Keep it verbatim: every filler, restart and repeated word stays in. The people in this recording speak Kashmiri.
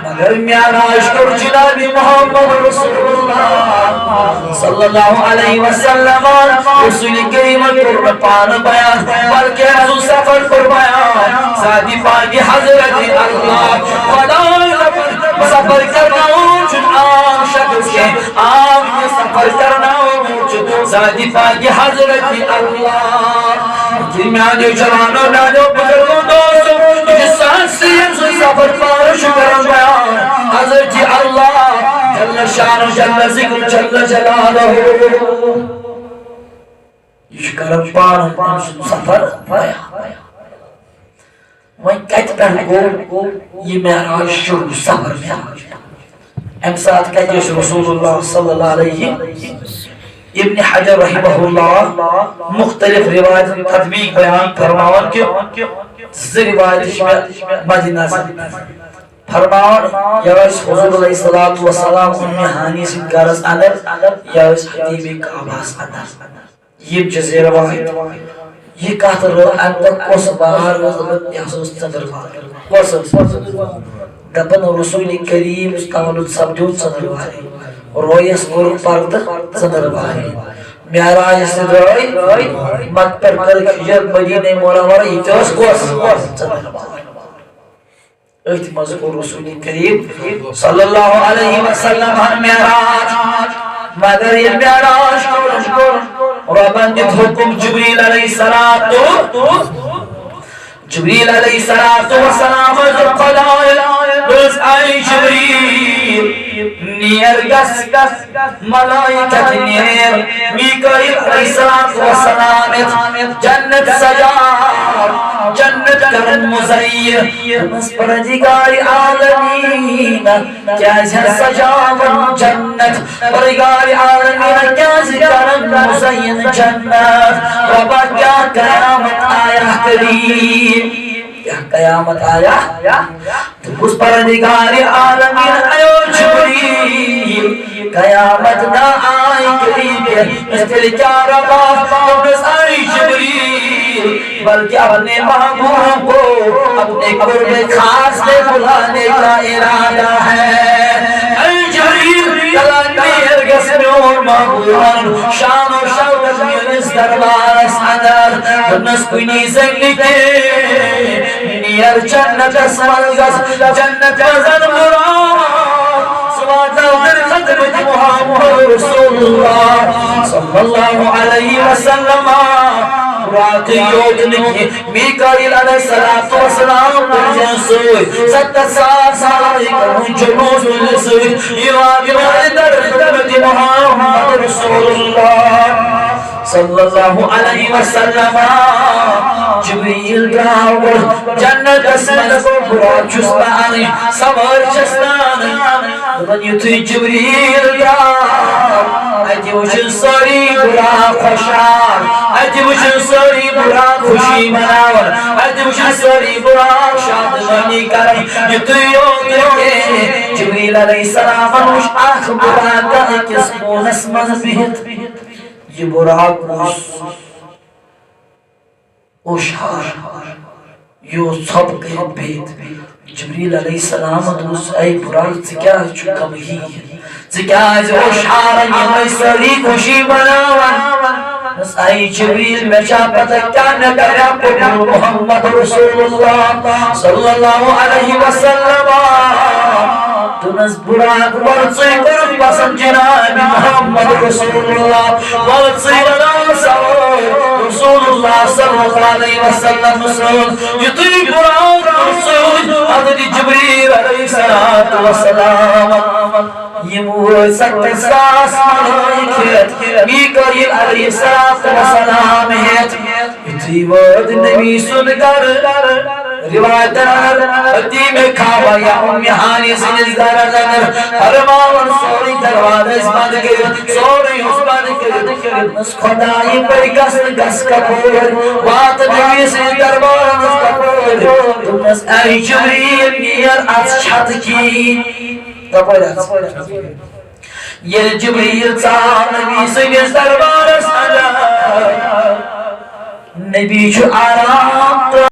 مگر معراج کوٚر جناب محمد رسول اللہ صلی اللہ علیہ وسلم۔ رسول کریم کوٚر نہٕ پانہٕ بیان، بلکہ رسول سفر کوٚر بیان۔ ذاتِ پاکِ حضرت اللہ، خدای سفر کرناوان چھُنہٕ عام شخص کینٛہہ، عام یہِ سفر کرناوان چھُ ذاتِ پاکِ حضرت اللہ۔ میانیو جوانو، میانیو بزرگو، دوستو، یہِ چھُ سُہ ہستی ییٚمۍ سُنٛد سفر پانہٕ چھُ کران بیان۔ حضرت اللہ جل شانہ، جل ذکر، جل جلالہ۔ یہِ چھُ کران پانہٕ أمۍ سُنٛد سفر بیان۔ وۄنۍ کتہِ پٮ۪ٹھ گوٚو یہِ معراج شروع، سفر معراج؟ امہِ ساتہٕ کتہِ ٲسۍ رسول اللہ صلی اللہ علیہ؟ ابن حجر رحمہ اللہ مختلف روایتن تطبیق بیان فرماوان کہ زٕ روایتہٕ چھِ مےٚ مدِ نظر۔ فرماوان، یا ٲسۍ حضور علیہ الصلوۃ والسلام اُمہِ ہانی سٕنٛدِ گرس اندر، یا ٲسۍ حدیمِ کعبہس اندر۔ یِم چھِ زٕ روایت۔ یہِ کتھ رٲو امہِ دۄہ کۄس بار ٲس؟ دوٚپُن، یہِ ہسا اوس ژٔنٛدٕروار۔ کۄس ٲس؟ دپان، رسول کریم یُس تولد سپدیو ژٔنٛدٕروارے، رویس کوٚر پردٕ ژٔنٛدٕروارے۔ معراجس تہِ درٛاے مکہ پٮ۪ٹھ، کٔرٕکھ ہجرت مدینہ منورہ، یہِ تہِ ٲس کۄس؟ ژٔنٛدٕروار۔ أتھۍ منٛز کوٚر رسول کریم صلی اللہ علیہ وسلم ہن معراج۔ مگر ییٚلہِ معراج کوٚر، رۄبن دیُت حکم جبریل علیہ السلام، جبریل علیہ الصلوۃ والسلام حضرت خدایا، دوٚپُس، اے جبریل، نیر گژھ، ملائکت نیر، میکائیل علیہ الصلوۃ والسلام یِتھ، جنت سجاو، جنت کرن مزین۔ دوٚپمس، پروردگار عالمین، کیازِ سجاون جنت؟ پروردگار عالمین، کیازِ کرن مزین جنت؟ رۄبا، کیاہ قیامت آیا قریب؟ کیاہ قیامت آیا؟ دوٚپُس، پروردگار عالمین، ایو جبریل، قیامت نہ آئی قریب۔ تیٚلہِ کیٛاہ رۄبا؟ دوٚپنَس، اے جبریل، بلکہ اپنے محبوب کو اپنے قرب خاص میں بلانے کا ارادہ ہے۔ اے جبریل، کلام میر گژھِ میون محبوبن شان و شوکت میٲنِس دربارس اندر۔ دوٚپنَس، کُنی زٔنۍ نہٕ کینٛہہ، نیر جنتس منٛز گژھ، جنت منٛز براق، سُہ واتناو در خدمت محمد رسول اللہ صلی اللہ علیہ وسلم۔ براقٕے یوت نہٕ کینٛہہ، میکائیل علیہ الصلوۃ والسلام پٔرزٮ۪ن سۭتۍ، ستتھ ساس ملائکن ہُنٛد جموٗس تُلہِ سۭتۍ، یہِ واتناوِ در خدمت محمد رسول اللہ صلی اللہ علیہ وسلم۔ جبریل درٛاو گۄڈٕ جنتس منٛز، براق چھُس نہٕ اَنٕنۍ، سوٲرۍ چھَس نہٕ اَنٕنۍ۔ دوٚپُن، یُتھُے جبریل درٛاو، اَتہِ وٕچھِن سٲری براق خۄشحال، اَتہِ وٕچھِن سٲری براق خوشی مناوان، اَتہِ وٕچھِن سٲری براق شادمٲنی کران۔ یُتُے یوت نہٕ کینٛہہ، جبریل علیہ السلامن وٕچھ اکھ براق أکِس کوٗنس منٛز بِہِتھ۔ یہِ براق اوس اوشار، یہِ اوس ژھۄپہٕ کٔرِتھ بِہِتھ۔ جبریل علیہ السلام دوٚپُس، اے براق، ژٕ کیٛازِ چھُکھ غمگیٖن؟ ژٕ کیٛازِ اوشارن؟ یِمے سٲری خوشی مناوان۔ دوٚپُس، اے جبریل، مےٚ چھا پتہ کیٛاہ مےٚ کریٛا قبول محمد رسول اللہ صلی اللہ علیہ وسلم؟ دوٚپنَس، براق، وَلہٕ ژٕے کوٚرُکھ پسند جناب محمد رسول اللہ، وَلہٕ ژٕے بناو سوٲرۍ رسول اللہ صلی اللہ علیہ وسلم سٕنٛز۔ یُتھُے براق کوٚر سیوٚد حضرت جبریل علیہ الصلوۃ والسلام، یِم وٲتۍ ستتھ ساس ملائکہ ہٮ۪تھ، میکائیل علیہ الصلوۃ والسلام ہٮ۪تھ۔ یُتھُے وٲتۍ نبی سُنٛد گرٕ، روایتن اندر حدیمِ کعبہ یا اُمِ ہانی سٕنٛدِس گرس اندر، فرماوان سورُے دروازٕ ٲسۍ بنٛد کٔرِتھ، سورُے اوس بنٛد کٔرِتھ۔ دوٚپنَس، خدایہِ پٲٹھۍ گژھ نہٕ گژھ کپٲرۍ، وات نبی سٕنٛدِس دربارس منٛز کپٲرۍ۔ دوٚپنَس، اے جبریل، نیر اَژھ چھتہٕ کِنۍ۔ کپٲرۍ اَژھ؟ ییٚلہِ جبریل ژاو نبی سٕنٛدِس دربارس اندر، نبی چھُ آرام تہٕ